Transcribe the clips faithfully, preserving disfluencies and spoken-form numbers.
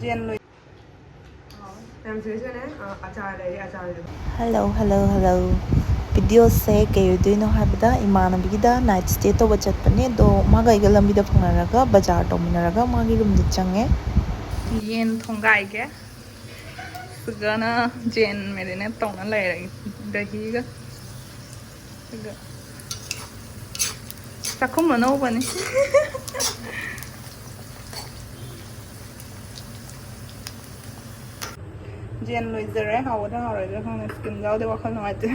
ꯌꯦꯟ ꯂꯣꯏ-, ꯃꯌꯥꯝ ꯁꯤꯗꯩꯁꯤꯗꯅꯦ, ꯑ, ꯑꯆꯥꯔ ꯂꯩꯔꯦ, ꯑꯆꯥꯔ ꯂꯩꯔꯦ꯫ Hello, hello, hello. ꯚꯤꯗꯤꯑꯣꯁꯦ ꯀꯩ ꯑꯣꯏꯗꯣꯏꯅꯣ ꯍꯥꯏꯕꯗ, ꯏꯃꯥꯟꯅꯕꯤꯒꯤꯗ ꯅꯥꯏꯠ ꯁ꯭ꯇꯦ ꯇꯧꯕ ꯆꯠꯄꯅꯦ, ꯑꯗꯣ ꯃꯥꯒ ꯑꯩꯒ ꯂꯝꯕꯤꯗ ꯐꯪꯅꯔꯒ ꯕꯖꯥꯔ ꯇꯧꯃꯤꯟꯅꯔꯒ ꯃꯥꯒꯤ ꯔꯨꯝꯗ ꯆꯪꯉꯦ꯫ ꯌꯦꯟ ꯊꯣꯡꯒꯥꯏꯒꯦ꯫ ꯁꯤꯒꯅ ꯖꯦꯟ ꯃꯦꯔꯤꯅꯦꯠ ꯇꯧꯅ ꯂꯩꯔꯦ, ꯗꯍꯤꯒ꯫ ꯑꯗꯨꯒ ꯆꯥꯛꯈꯨꯝ ꯑꯅꯧꯕꯅꯤ꯫ ꯖꯦꯟ ꯂꯣꯏꯖꯔꯦ꯫ ꯍꯥꯎꯒꯗ꯭ꯔꯥ ꯍꯥꯎꯔꯣꯏꯗ꯭ꯔꯥ ꯈꯪꯗꯦ꯫ ꯁ꯭ꯀꯤꯝ ꯌꯥꯎꯗꯦ, ꯋꯥꯈꯜ ꯅꯨꯡꯉꯥꯏꯇꯦ꯫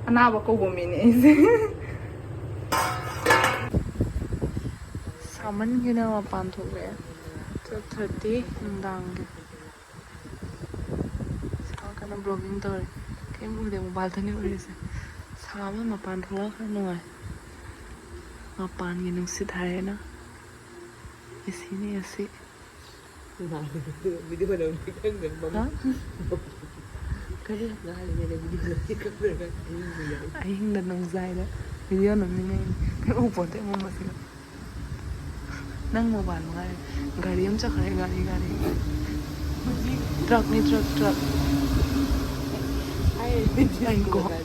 ꯑꯅꯥꯕ ꯀꯧꯕ ꯃꯤꯅꯦ ꯑꯩꯁꯦ꯫ ꯁꯥꯃꯟꯒꯤꯅ ꯃꯄꯥꯟ ꯊꯣꯛꯂꯛꯑꯦ꯫ Twelve thirty ꯅꯨꯡꯗꯥꯡꯒꯤ꯫ ꯁꯥ ꯀꯟꯅ vlogging ꯇꯧꯔꯤ꯫ ꯀꯩꯝ ꯎꯗꯦ, ꯃꯣꯕꯥꯏꯜꯗꯅꯤ ꯎꯔꯤꯁꯦ꯫ ꯁꯥꯕꯅ ꯃꯄꯥꯟ ꯊꯣꯛꯂꯛꯑꯒ ꯈꯔ ꯅꯨꯡꯉꯥꯏ꯫ ꯃꯄꯥꯟꯒꯤ ꯅꯨꯡꯁꯤꯠ ꯍꯥꯏꯔꯦꯅ꯫ ꯑꯦꯁꯤꯅꯤ ꯑꯦꯁꯤ꯫ ꯍꯥ? ꯀꯔꯤ? ꯑꯍꯤꯡꯗ ꯅꯣꯡꯖꯥꯏꯗ ꯚꯤꯗꯤꯑꯣ ꯅꯝꯅꯤꯡꯉꯩꯅꯤ꯫ ꯀꯩꯝ ꯎꯄꯣꯟꯇꯦ ꯑꯃꯝꯕꯁꯤꯗ꯫ ꯅꯪ ꯃꯣꯕꯥꯏꯜ ꯃꯉꯥꯏꯔꯦ꯫ ꯒꯥꯔꯤ ꯑꯃ ꯆꯠꯈ꯭ꯔꯦ, ꯒꯥꯔꯤ, ꯒꯥꯔꯤ꯫ ꯇ꯭ꯔꯛꯅꯤ, ꯇ꯭ꯔꯛ, ꯇ꯭ꯔꯛ꯫ ꯑꯩ ꯒꯨꯋꯥ-,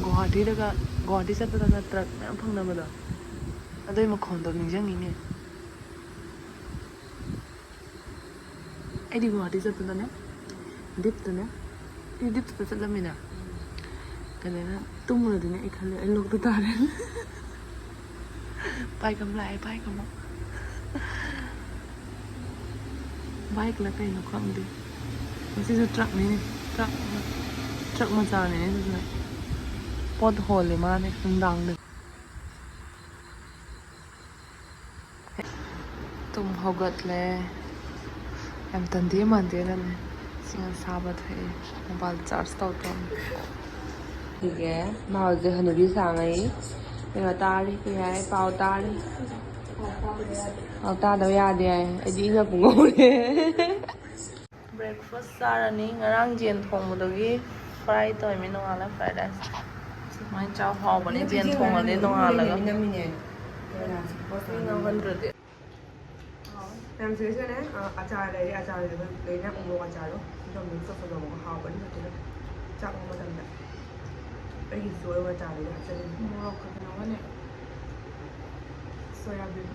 ꯒꯨꯋꯥꯍꯥꯇꯤꯗꯒ, ꯒꯨꯋꯥꯍꯥꯇꯤ ꯆꯠꯄꯗꯒ ꯇ꯭ꯔꯛ ꯃꯌꯥꯝ ꯐꯪꯅꯕꯗꯣ, ꯑꯗꯨꯏ ꯃꯈꯣꯟꯗꯣ ꯅꯤꯡꯁꯤꯡꯉꯤꯅꯦ꯫ ꯑꯩꯗꯤ ꯒꯨꯋꯥꯍꯥꯇꯤ ꯆꯠꯄꯗꯅꯦ, ꯗꯤꯞꯇꯅꯦ, ꯑꯩ ꯗꯤꯞꯇ ꯆꯠꯂꯝꯃꯤꯅ꯫ ꯀꯩꯅꯣꯅ ꯇꯨꯝꯃꯨꯔꯗꯤꯅꯦ, ꯑꯩ ꯈꯜꯂꯦ, ꯑꯩ ꯂꯣꯛꯇ ꯇꯥꯔꯦ꯫ ꯄꯥꯏ ꯀꯝ ꯂꯥꯛꯑꯦ, ꯄꯥꯏ ꯀꯝ꯫ ꯕꯥꯏꯛꯂ ꯀꯩꯅꯣ ꯈꯪꯗꯦ꯫ ꯃꯁꯤꯁꯨ ꯇ꯭ꯔꯛꯅꯤꯅꯦ, ꯇ꯭ꯔꯛ, ꯇ꯭ꯔꯛ ꯃꯆꯥꯅꯤꯅꯦ ꯁꯤꯁꯨ꯫ ꯄꯣꯠ ꯍꯣꯜꯂꯦ ꯃꯥꯅꯦ ꯅꯨꯡꯗꯥꯡꯗ꯫ ꯇꯨꯝ ꯍꯧꯒꯠꯂꯦ꯫ ꯌꯥꯝ ꯇꯟꯗꯦ ꯃꯥꯟꯗꯦꯗꯅꯦ꯫ ꯏꯁꯤꯡ ꯑꯁꯥꯕ ꯊꯛꯑꯦ꯫ ꯃꯣꯕꯥꯏꯜ ꯆꯥꯔꯖ ꯇꯧꯗ꯭ꯔꯕꯅꯦ꯫ ꯁꯤꯒꯦ꯫ ꯃꯥ ꯍꯧꯖꯤꯛ ꯍꯅꯨꯕꯤ ꯁꯥꯡꯉꯩ꯫ ꯀꯩꯅꯣ ꯇꯥꯔꯤ꯫ ꯀꯩ ꯍꯥꯏ? ꯄꯥꯎ ꯇꯥꯔꯤ꯫ ꯄꯥꯎ ꯇꯥꯗꯕ ꯌꯥꯗꯦ ꯍꯥꯏ꯫ ꯑꯩꯗꯤ ꯏꯅ ꯄꯨꯡꯉꯧꯔꯦ꯫ Breakfast ꯆꯥꯔꯅꯤ꯫ ꯉꯔꯥꯡ ꯌꯦꯟ ꯊꯣꯡꯕꯗꯨꯒꯤ fry ꯇꯧꯔꯤꯃꯤ, ꯅꯣꯡꯉꯥꯜꯂ fried rice꯫ ꯁꯨꯃꯥꯏꯅ ꯆꯥꯎ ꯍꯥꯎꯕꯅꯦ, ꯌꯦꯟ ꯊꯣꯡꯉꯗꯤ ꯅꯣꯡꯉꯥꯜꯂꯒ꯫ ꯅꯝꯃꯤꯅꯦ꯫ ꯉꯧꯍꯟꯗ꯭ꯔꯗꯤ꯫ ꯌꯥꯝ ꯁꯤꯔꯤꯌꯁ ꯑꯣꯏꯅ, ꯑ, ꯑꯆꯥꯔ ꯂꯩꯔꯦ, ꯑꯆꯥꯔ ꯂꯩꯕ ꯂꯣꯏꯅ ꯎꯃꯣꯔꯣꯛ ꯑꯆꯥꯔꯗꯣ ꯑꯗꯨꯝ ꯃꯤꯛꯁ ꯇꯧꯁꯜꯂꯣꯕꯀꯣ, ꯍꯥꯎꯕꯅꯤ ꯆꯠꯇꯣꯏꯅ ꯆꯥꯛ ꯂꯧꯕ ꯃꯇꯝꯗ꯫ ꯑꯩꯒꯤꯁꯨ ꯑꯣꯏꯕ ꯑꯆꯥꯔꯗꯨꯗꯤ ꯍꯥꯞꯆꯜꯂꯤꯅꯤ꯫ ꯃꯣꯔꯣꯛꯀ ꯀꯩꯅꯣꯒꯅꯦ, ꯁꯣꯌꯥꯕꯤꯟ꯫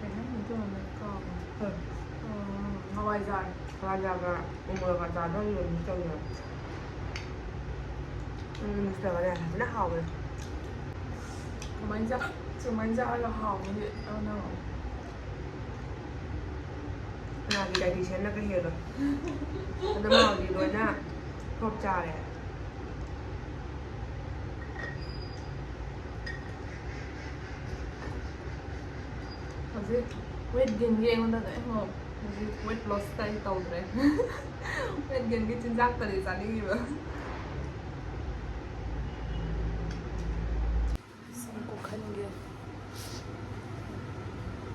ꯀꯩ ꯍꯥꯏꯅꯣ ꯑꯗꯨ ꯃꯃꯤꯡ ꯀꯥꯎꯒ꯭ꯔꯦ꯫ ꯎꯝ꯫ ꯎꯝ, ꯍꯋꯥꯏꯖꯥꯔ꯫ ꯍꯋꯥꯏꯖꯥꯔꯒ ꯎꯃꯣꯔꯣꯛꯀ ꯑꯆꯥꯔꯗꯣ ꯑꯗꯨꯝ ꯃꯤꯛꯁ ꯇꯧꯁꯜꯂꯣ꯫ ꯎꯝ, ꯃꯤꯛꯁ ꯇꯧꯔꯒꯅꯦ ꯐꯖꯅ ꯍꯥꯎꯕꯅꯦ꯫ ꯀꯃꯥꯏꯅ ꯆꯥ-, ꯀꯃꯥꯏꯅ ꯆꯥꯔꯒ ꯍꯥꯎꯅꯤ? ꯑ, ꯅꯪ꯫ ꯀꯅꯥꯒꯤ dietitianꯅꯒ ꯍꯦꯜꯂꯣ? ꯑꯗꯣ ꯃꯥ ꯍꯧꯖꯤꯛ ꯂꯣꯏꯅ ꯐ꯭ꯂꯣꯞ ꯆꯥꯔꯦ꯫ ꯍꯧꯖꯤꯛ weight gainꯒꯤ ꯑꯩꯉꯣꯟꯗ ꯂꯣꯏ ꯉꯧ-, ꯍꯧꯖꯤꯛ weight lossꯇ ꯑꯩ ꯇꯧꯗ꯭ꯔꯦ꯫ Weight gainꯒꯤ ꯆꯤꯟꯖꯥꯛꯇꯗꯤ ꯆꯥꯅꯤꯡꯉꯤꯕ꯫ ꯁꯝ ꯀꯣꯛꯍꯟꯒꯦ꯫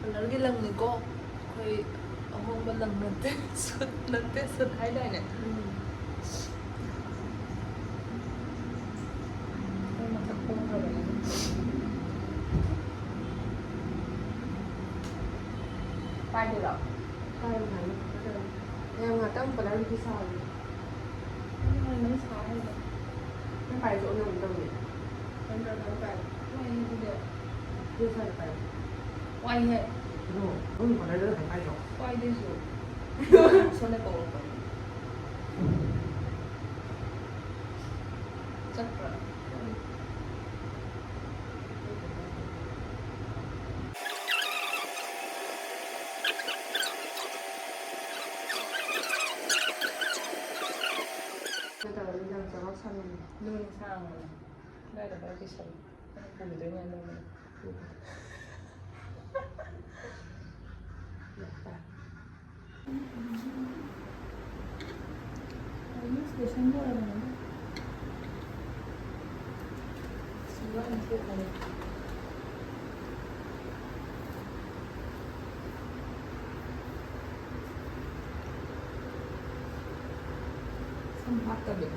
Parlourꯒꯤ ꯂꯪꯅꯤꯀꯣ꯫ ꯑꯩꯈꯣꯏ ꯑꯍꯣꯡꯕ ꯂꯪ ꯅꯠꯇꯦ꯫ ꯁꯨꯠ ꯅꯠꯇꯦ, ꯁꯨꯠ ꯍꯥꯏꯗꯥꯏꯅꯦ? ꯎꯝ꯫ ꯑꯩ ꯃꯊꯛ ꯀꯣꯟꯈ꯭ꯔꯕꯅꯦ꯫ ꯄꯥꯏꯗꯣꯏꯔꯣ? ꯄꯥꯏꯌꯨ ꯍꯥꯏꯅ꯫ ꯌꯥꯝ ꯉꯥꯛꯇꯪ parlourꯒꯤ ꯁꯥꯍꯜꯂꯨ꯫ ꯑꯗꯨ ꯃꯣꯏ ꯃꯩ ꯁꯥ ꯍꯩꯕ꯫ ꯅꯪ ꯄꯥꯏꯔꯁꯨ ꯑꯣꯟꯅꯕ ꯇꯧꯅꯤ꯫ ꯅꯪ ꯀꯔꯝ ꯀꯥꯟꯗ ꯄꯥꯏ? ꯋꯥꯏꯍꯦ ꯑꯗꯨꯗꯤ꯫ ꯑꯗꯨ ꯁ꯭ꯋꯥꯏꯗ ꯄꯥꯏꯌꯨ꯫ ꯋꯥꯏꯍꯦ꯫ ꯑꯗꯣ ꯅꯪ parlourꯗ ꯉꯁꯥꯏ ꯄꯥꯏꯗ꯭ꯔꯣ? ꯋꯥꯏꯗꯦ ꯑꯩꯁꯨ꯫ ꯁꯣꯝꯗ ꯀꯧꯔꯛꯄ꯫ ꯆꯠꯄ꯭ꯔꯥ? ꯅꯠꯇ꯭ꯔꯒ ꯅꯨꯡꯗꯥꯡ ꯆꯔꯥ ꯁꯥꯡꯉꯝꯃꯦ꯫ ꯅꯨꯃꯤꯠ ꯁꯥꯡꯉꯝꯃꯦ꯫ ꯀꯗꯥꯏꯗ ꯀꯗꯥꯏ ꯄꯤꯁꯜꯂꯤ? ꯅꯪ ꯄꯨꯈꯤꯗꯣꯏꯅꯦ ꯑꯗꯨꯒ꯫ ꯌꯥꯔꯦ꯫ ꯂꯣꯏꯅ ꯁ꯭ꯇꯦꯁꯟ ꯂꯣꯏꯔꯕꯅꯤꯗ꯫ ꯁꯤ ꯂꯣꯏꯅ ꯇꯣꯛꯈ꯭ꯔꯦ꯫ ꯁꯝ ꯍꯥꯠꯇꯕꯤ꯫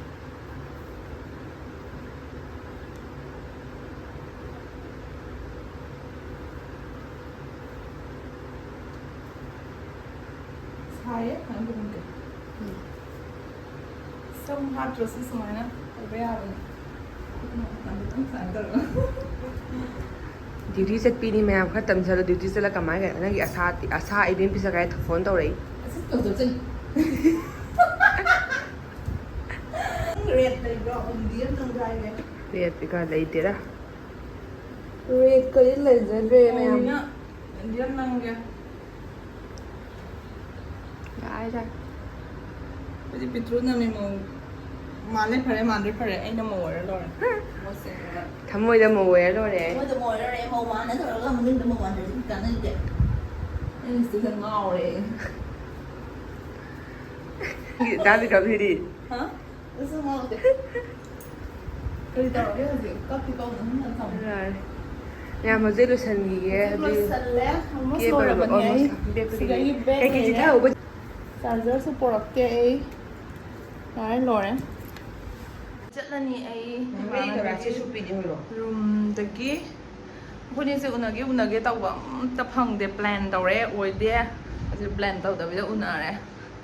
ꯍꯥꯏꯌꯦ ꯈꯪꯗꯦ꯫ ꯁꯝ ꯍꯥꯠꯇ꯭ꯔꯁꯨ ꯁꯨꯃꯥꯏꯅ ꯇꯧꯕ ꯌꯥꯕꯅꯤ꯫ ꯈꯨꯠꯅ ꯈꯤꯇꯪ ꯁꯨꯃꯥꯏꯅ ꯇꯧꯔꯒ꯫ ꯗ꯭ꯌꯨꯇꯤ ꯆꯠꯄꯤꯅꯤ ꯃꯌꯥꯝ, ꯈꯔ ꯇꯝꯁꯜꯂꯣ꯫ ꯗ꯭ꯌꯨꯇꯤ ꯆꯠꯂ ꯀꯃꯥꯏꯅ ꯅꯪꯒꯤ ꯑꯁꯥ, ꯑꯁꯥ ꯏꯕꯦꯝ ꯄꯤꯁꯛ ꯀꯥꯏ ꯐꯣꯟ ꯇꯧꯔꯛꯏ? ꯑꯁꯤ ꯀꯧꯊꯣꯛꯆꯅꯤ꯫ ꯅꯪ ꯔꯦꯠ ꯂꯩꯕ꯭ꯔꯣ? ꯏꯟꯗꯤꯌꯟ ꯅꯪ ꯍꯥꯏꯔꯦ꯫ ꯔꯦꯠ ꯀꯩꯀꯥ ꯂꯩꯇꯦꯗ꯫ ꯔꯦꯠ ꯀꯔꯤ ꯂꯩꯖꯗ꯭ꯔꯦ ꯃꯌꯥꯝ꯫ ꯃꯧꯅꯤꯅ ꯏꯟꯗꯤꯌꯟ ꯅꯪꯒꯦ꯫ ꯌꯥꯔꯦ, ꯌꯥꯔꯦ꯫ ꯑꯩꯈꯣꯏꯗꯤ ꯄꯤꯇ꯭ꯔꯨ ꯅꯝꯃꯤ ꯃꯧ꯫ ꯃꯥꯜꯂꯦ ꯐꯔꯦ, ꯃꯥꯟꯗ꯭ꯔꯦ ꯐꯔꯦ, ꯑꯩꯅ ꯃꯧ ꯑꯣꯏꯔ ꯂꯣꯏꯔꯦ꯫ ꯊꯃꯣꯏꯗ ꯃꯧ ꯑꯣꯏꯔ ꯂꯣꯏꯔꯦ꯫ ꯊꯃꯣꯏꯗ ꯃꯧ ꯑꯣꯏꯔ ꯂꯣꯏꯔꯦ, ꯃꯧ ꯃꯥꯟꯅ ꯇꯧꯔꯒ ꯃꯅꯨꯡꯗ ꯃꯧ ꯃꯥꯟꯗ꯭ꯔꯗꯤ ꯀꯥꯟꯅꯗꯦ꯫ ꯑꯩ ꯁꯤꯗ ꯉꯥꯎꯔꯦ꯫ ꯗꯥ ꯕꯤꯀꯝ ꯁꯤꯗꯤ꯫ ꯍꯥ? ꯑꯩꯁꯨ ꯉꯥꯎꯗꯦ꯫ ꯀꯔꯤ ꯇꯧꯔꯒꯦ ꯍꯧꯖꯤꯛ? ꯀꯞꯇꯤ ꯀꯞꯅꯨ, ꯍꯨꯝꯅ ꯊꯝꯃꯨ꯫ ꯌꯥꯔꯦ꯫ ꯌꯥꯝ ꯍꯧꯖꯤꯛ ꯂꯣꯏꯁꯟꯈꯤꯒꯦ, ꯍꯧꯖꯤꯛ ꯑꯗꯨ ꯂꯣꯏꯁꯜꯂꯦ꯫ Almost ꯀꯦꯕ ꯂꯣꯏꯔꯕꯅꯦ ꯑꯩ꯫ Almost ꯕꯦꯛꯇ ꯁꯤꯗꯒꯤ ꯂꯩꯔꯦ꯫ ꯕꯦꯛ ꯀꯩꯀꯩ ꯂꯩꯔꯦ꯫ ꯆꯤꯊꯍꯧꯕ? ꯆꯥꯔꯖꯔꯁꯨ ꯄꯣꯔꯛꯇꯦ ꯑꯩ꯫ ꯌꯥꯔꯦ, ꯂꯣꯏꯔꯦ꯫ ꯆꯠꯂꯅꯤ ꯑꯩ ꯃꯩ ꯀꯔꯥꯁꯦ ꯁꯨꯞꯄꯤꯗꯤ ꯍꯣꯏꯔꯣ? ꯔꯨꯝꯗꯒꯤ꯫ ꯑꯩꯈꯣꯏꯅꯤꯁꯦ ꯎꯅꯒꯦ ꯎꯅꯒꯦ ꯇꯧꯕ ꯑꯝꯇ ꯐꯪꯗꯦ, ꯄ꯭ꯂꯥꯟ ꯇꯧꯔꯦ, ꯑꯣꯏꯗꯦ꯫ ꯍꯧꯖꯤꯛ ꯄ꯭ꯂꯥꯟ ꯇꯧꯗꯕꯤꯗ ꯎꯅꯔꯦ꯫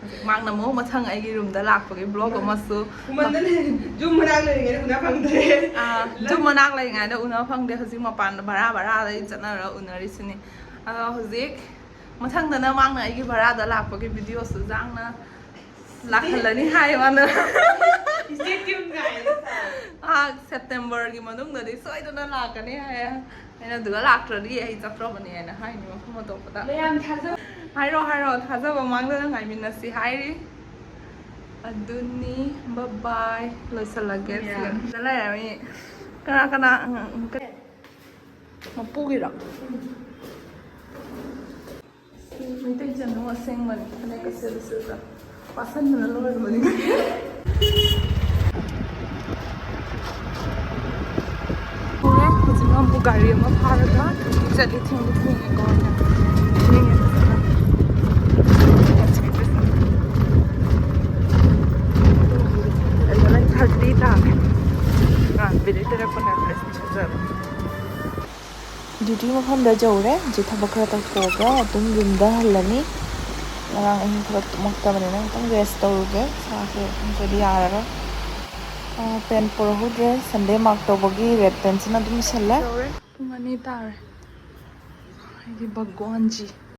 ꯍꯧꯖꯤꯛ ꯃꯥꯡꯅ ꯑꯃꯨꯛ ꯃꯊꯪ ꯑꯩꯒꯤ ꯔꯨꯝꯗ ꯂꯥꯛꯄꯒꯤ ꯕ꯭ꯂꯣꯒ ꯑꯃꯁꯨ ꯎꯃꯟꯗꯅ ꯌꯨꯝ ꯃꯅꯥꯛ ꯂꯩꯔꯤꯉꯩꯗ ꯎꯅ ꯐꯪꯗ꯭ꯔꯦ꯫ ꯑꯥ, ꯌꯨꯝ ꯃꯅꯥꯛ ꯂꯩꯔꯤꯉꯩꯗ ꯎꯅ ꯐꯪꯗꯦ꯫ ꯍꯧꯖꯤꯛ ꯃꯄꯥꯟꯗ ꯚꯔꯥ ꯚꯔꯥꯗ ꯑꯩ ꯆꯠꯅꯔ ꯎꯅꯔꯤꯁꯤꯅꯤ꯫ ꯑꯗꯣ ꯍꯧꯖꯤꯛ ꯃꯊꯪꯗꯅ ꯃꯥꯡꯅ ꯑꯩꯒꯤ ꯚꯔꯥꯗ ꯂꯥꯛꯄꯒꯤ ꯚꯤꯗꯤꯑꯣꯁꯨ ꯌꯥꯡꯅ ꯂꯥꯛꯍꯜꯂꯅꯤ ꯍꯥꯏ ꯃꯥꯅ꯫ Stay tuned, guys꯫ ꯑꯥ, ꯁꯦꯞꯇꯦꯝꯕꯔꯒꯤ ꯃꯅꯨꯡꯗꯗꯤ ꯁꯣꯏꯗꯅ ꯂꯥꯛꯀꯅꯤ ꯍꯥꯏꯌꯦ꯫ ꯑꯩꯅ ꯑꯗꯨꯒ ꯂꯥꯛꯇ꯭ꯔꯗꯤ ꯑꯩ ꯆꯠꯇ꯭ꯔꯕꯅꯦ ꯍꯥꯏꯅ ꯍꯥꯏꯅꯤ ꯃꯐꯝ ꯑꯇꯣꯞꯄꯗ꯫ ꯃꯌꯥꯝ ꯊꯥꯖꯕ꯫ ꯍꯥꯏꯔꯣ, ꯍꯥꯏꯔꯣ, ꯊꯥꯖꯕ ꯃꯥꯡꯗꯅ ꯉꯥꯏꯃꯤꯟꯅꯁꯤ ꯍꯥꯏꯔꯤ꯫ ꯑꯗꯨꯅꯤ, bye bye, ꯂꯣꯏꯁꯤꯜꯂꯒꯦ꯫ ꯌꯥ꯫ ꯁꯤꯗ ꯂꯩꯔꯝꯃꯤ꯫ ꯀꯅꯥ, ꯀꯅꯥ, ꯎꯝ, ꯎꯝ, ꯀ-, ꯃꯄꯨꯒꯤꯔꯣ? ꯃꯩꯇꯩ ꯆꯅꯨ ꯑꯁꯦꯡꯕꯅꯤ, ꯐꯅꯦꯛꯀ ꯁꯦꯠꯂ ꯁꯦꯠꯂ꯫ ꯄꯥꯁꯟꯗꯅ ꯂꯣꯏꯔꯕꯅꯤ꯫ ꯍꯧꯖꯤꯛꯅ ꯑꯃꯨꯛ ꯒꯥꯔꯤ ꯑꯃ ꯐꯥꯔꯒ ꯆꯠꯂꯤ꯫ ꯊꯦꯡꯗꯤ ꯊꯦꯡꯉꯦꯀꯣ, ꯊꯦꯡꯉꯦ ꯐꯖꯅ꯫ ꯑꯦꯂꯚꯦꯟ ꯊꯥꯔꯇꯤ ꯇꯥꯔꯦ꯫ ꯑ, ꯕꯤꯂꯦꯇꯦꯔ ꯀꯣꯟꯐ꯭ꯔꯦꯟꯁ ꯆꯠꯆꯔꯦ꯫ ꯗ꯭ꯌꯨꯇꯤ ꯃꯐꯝꯗ ꯌꯧꯔꯦ꯫ ꯍꯧꯖꯤꯛ ꯊꯕꯛ ꯈꯔ ꯇꯧꯊꯣꯛꯑꯒ ꯑꯗꯨꯝ ꯌꯨꯝꯗ ꯍꯜꯂꯅꯤ꯫ ꯉꯔꯥꯡ ꯑꯍꯤꯡ ꯈꯔ ꯇꯨꯝꯃꯛꯇꯕꯅꯤꯅ ꯈꯤꯇꯪ ꯔꯦꯁ ꯇꯧꯔꯨꯒꯦ꯫ ꯏꯁꯥꯁꯦ ꯅꯠꯇ꯭ꯔꯗꯤ ꯌꯥꯔꯔꯣꯏ꯫ ꯄꯦꯟ ꯄꯨꯔꯛꯍꯧꯗ꯭ꯔꯦ꯫ ꯁꯟꯗꯦ ꯃꯥꯔꯛ ꯇꯧꯕꯒꯤ ꯔꯦꯠ ꯄꯦꯟꯁꯤꯅ ꯑꯗꯨꯝ ꯁꯤꯜꯂꯦ꯫ ꯄꯨꯡ ꯑꯅꯤ ꯇꯥꯔꯦ꯫ ꯑꯩꯗꯤ ꯚꯒꯋꯥꯟꯖꯤ꯫